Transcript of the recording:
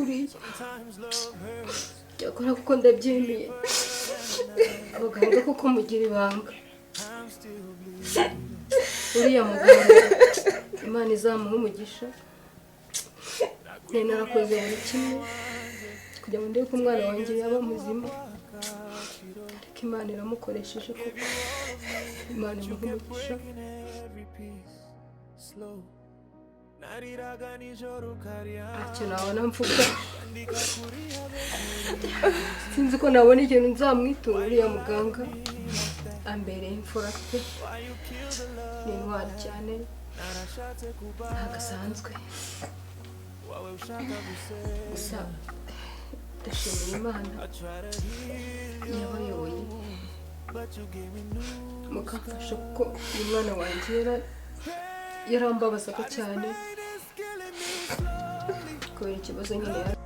kuriya. Cyakora kuko ndabyemeye, abaganga kuko mugira ibanga. Uriya muganga, Imana izamuha umugisha. Nari narakoze buri kimwe kugira ngo ndebe ko umwana wanjye yaba muzima, ariko Imana iramukoresheje koko. Imana imuha umugisha. Slow. Nariraga nijoro ukaryama. Ntacyo nabona mvuga. Sinzi ko nabona ikintu nzamwitura. Uriya muganga ambereye imfura pe, ni intwari cyane, ntabwo asanzwe. Gusa ndashimira Imana yabayoboye mukamfasha, kuko uyu mwana wanjye yarambabazaga cyane kubera ikibazo nyine yari.